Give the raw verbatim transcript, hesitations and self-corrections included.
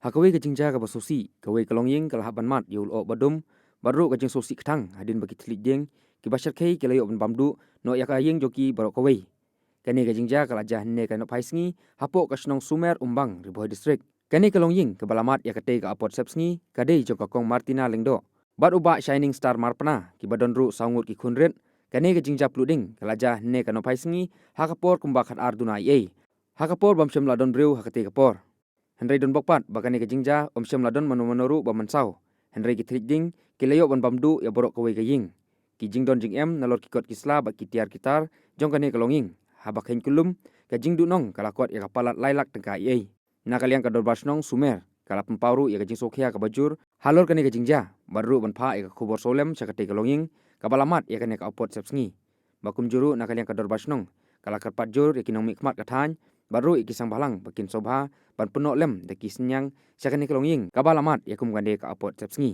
Ha kawei ka jingjia kaba sngewsih, kawei ka longïing ka la hap ban mad ïa u lyoh ba dum, bad ruh ka jingsngewsih kthang hadien ba ki thylliej dieng kiba shyrkhei ki la ïoh ban bam duh noh ïa ka ïing jong ki baroh kawei. Kane ka jingjia ka la jia hynne ka nohphai sngi hapoh ka shnong Sumer Umbang, Ri Bhoi District. Kane ka longïing kaba la mad ïa katei ka apot sepsngi ka dei jong ka Kong Martina Lyngdoh bad u Bah Shining Star Marpna, kiba don ruh saw ngut ki khun rit. Kane ka jingjia pluh ding ka la jia hynne ka nohphai sngi ha ka por kumba khatar duna eiei, ha ka por bym shym la don briew ha katei ka por. Hynrei don bok pat ba kane ka jingjia ym shym la don mano mano ruh ba mynsaw, hynrei ki thylliej dieng ki la ïoh ban bam duh ïa baroh kawei ka ïing. Ki jingdon jingem nalor ki kot ki sla bad ki tiar ki tar jong kane ka longïing haba kheiñ kyllum, ka jingduhnong ka la kot ïa ka palat lai lak tyngka eiei. Na ka liang ka Dorbar Shnong Sumer ka la pynpaw ruh ïa ka jingsngewkhia kaba jur halor kane ka jingjia, bad ruh ban phah ïa ka khubor sawlem sha katei ka longïing kaba la mad ïa kane ka apot sepsngi. Ba kumjuh ruh na ka liang ka Dorbar Shnong ka la kyrpad jur ïa ki nongmihkhmat ka thaiñ bad ruh ïa ki seng bhalang ba kin sngewbha ban pynnoh lem da ki synñiang sha kane ka longïing kaba la mad ïa kum kane ka apot sepsngi.